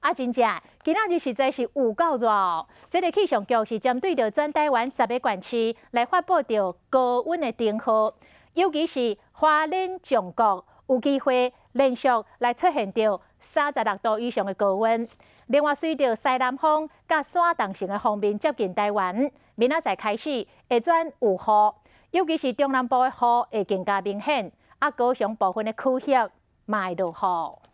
啊，真正今仔日實在是有夠熱哦！這个氣象局是針對著全台灣10个縣市來發布著高溫的燈號，尤其是花蓮將國有機會連續來出現著36度以上的高溫。另外，隨著西南風佮山東省的鋒面接近台灣，明仔載開始會轉有雨，尤其是中南部的雨會更加明顯。啊，高雄部分的區域嘛會落雨。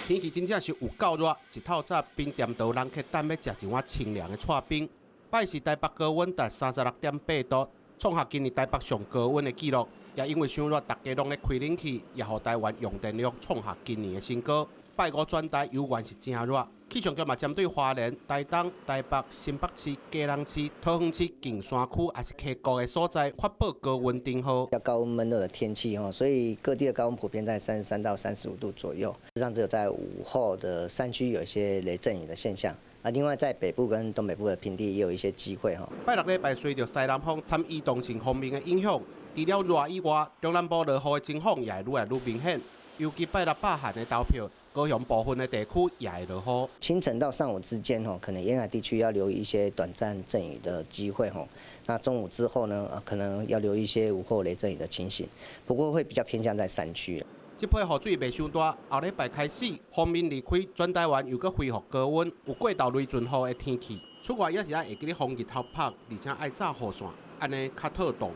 天氣真正是有夠熱，一透早冰店都人客等欲食一碗清涼的剉冰。拜四台北高溫達36.8度，創下今年台北上高溫的紀錄。也因為傷熱，大家攏咧開冷氣，也予台灣用電量創下今年的新高。拜五全台猶原是誠熱，氣象局嘛針對花蓮、台東、台北、新北市、基隆市、桃園市近山區抑是溪谷的所在發布高溫燈號。較高溫悶熱的天氣哦，所以各地的高溫普遍在33到35度左右。實際上只有在午後的山區有一些雷陣雨的現象。啊，另外在北部跟東北部的平地也有一些機會哈。拜六禮拜隨著西南風摻移動性鋒面的影響，除了熱以外，中南部落雨的情況也會愈來愈明顯。尤其拜六北韓的投票，高雄部分的地區也會落雨。清晨到上午之間，吼，可能沿海地區要留意一些短暫陣雨的機會，吼。那中午之後呢，可能要留意一些午後雷陣雨的情形，不過會比較偏向在山區。這批雨水袂傷大，後禮拜開始，鋒面離開，全台灣又閣恢復高溫，有過晝雷陣雨的天氣。出外也是愛會記得防日頭曬，而且愛罩雨傘，按呢較妥當。